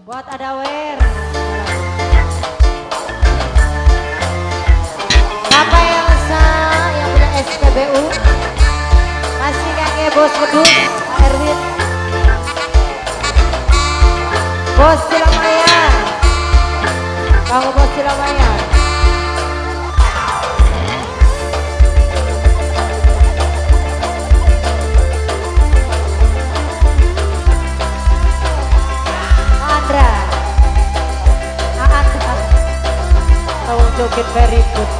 Buat Adawer. Bapak Elsa yang punya SPBU. Masih kakek Bos Wedus, Pak Erwin. Bos Cilamaya. Bang Bos Cilamaya. Andra. Andra. Tahu joget very good.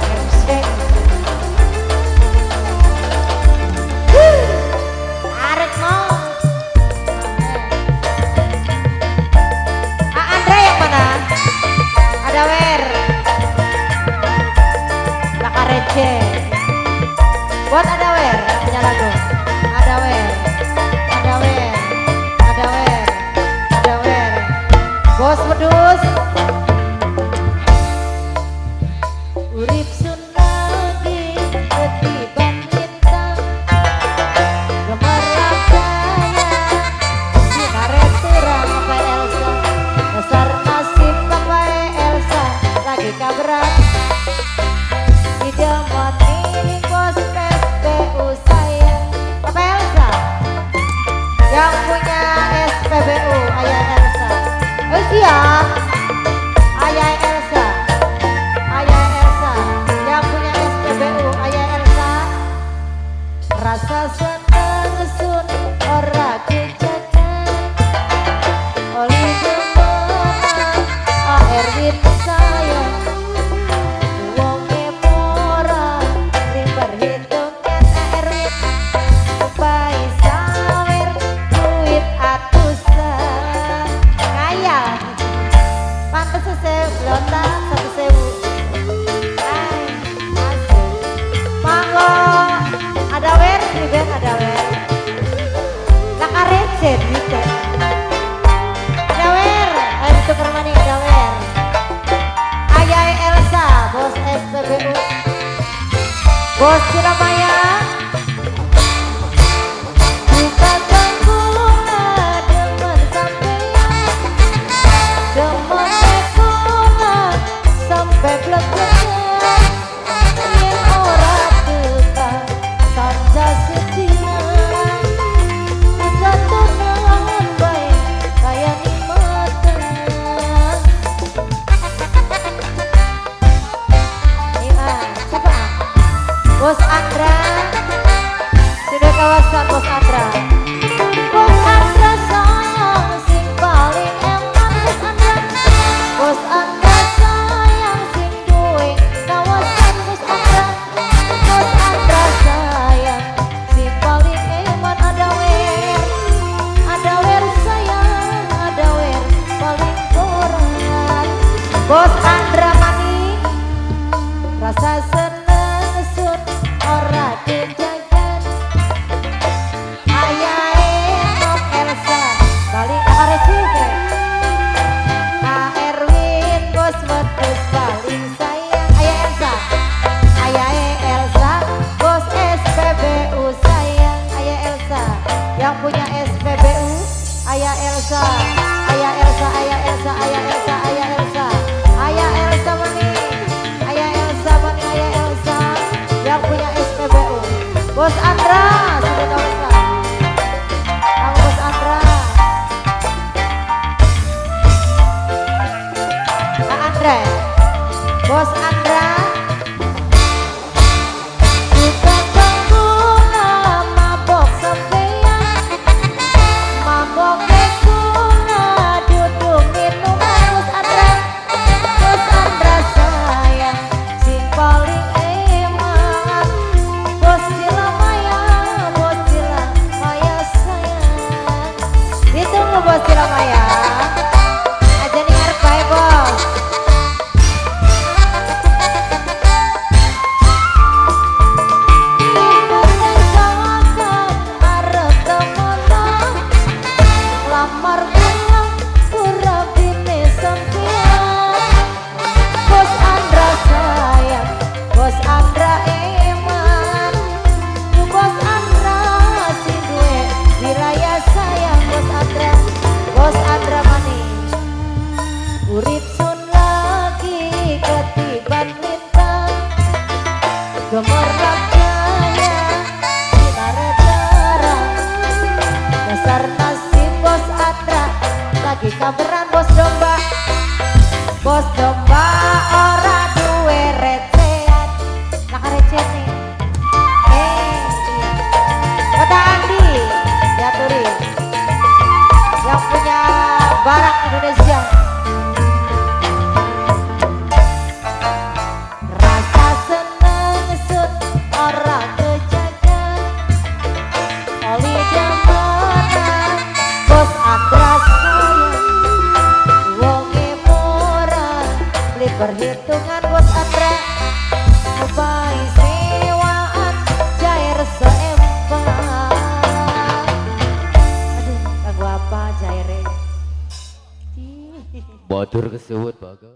MC. Tarik mau. Andra yang mana? Ada wer. Lakarece. Buat ada wer punya lagu. Ada wer. Ada wer. Ada wer. Ada wer. Bos Wedus. Urip sun lagi ketiban lintang. Gemerlap jaya sinaret terang Bapak Elsa. Dasar nasib Bapak Elsa lagi kabrat. Idemon miring bos SPBU sayang. Bapak Elsa yang punya SPBU Ayah Elsa. Oh siap. Ayah Elsa. Ayah Elsa yang punya SPBU Ayah Elsa. Rasa seneng sun ora kejagan. Oli demenan A Erwin sayang. Wonge ora diperhitungkan A Erwin. Upai sawer duit atusan. Kaya. Pantes sesewu blonta 1.000. Ay, asik. Manggo ada wer, priben ada wer. Lakarece duitnya. Ada wer, ayo tuker maning ada wer. Ayah Elsa, bos SPBU. Bos Cilamaya. Buka kula demen sampeyan. Demen kula sampe blek-blekan. Yen ora teka sanca sedina. Ketunan bae kaya nikmatan. Iya, siapa? Bos Andra. Sudah kawasan Bos Andra. Bos Andra sayang sing paling eman Bos Andra. Bos Andra sayang sing duwe kawasan Bos Andra. Bos Andra sayang sing paling eman ada wer. Ada wer sayang, ada wer paling koran. Bos Andra maning rasa seneng sun ora kejagan. Ayah Enok Elsa paling arece. A Erwin bos wedus paling sayang. Ayah Elsa. Ayah Elsa bos SPBU sayang. Ayah Elsa yang punya SPBU. Ayah Elsa. Ayah Elsa, Ayah Elsa, Ayah Elsa, Ayah Elsa. Ayah Elsa maning. Ayah Elsa maning, Ayah Elsa yang punya SPBU. Bos Andra sudah kawasan. Kamu Bos Andra. Kak Andre. Bos Andra. Buka pengguna mabok sampeyan. Mabok kula duduk minuman Bos Andra. Bos Andra sayang sing paling eman. Bos Cilamaya Indonesia. Rasa seneng sun ora kejaga, oli demenan Bos Andra sayang, wonge murah beli perhitungan Bos Andra, upai sewaan jair seempat. Aduh, lagu apa jaire? Batur kesuwut bagus.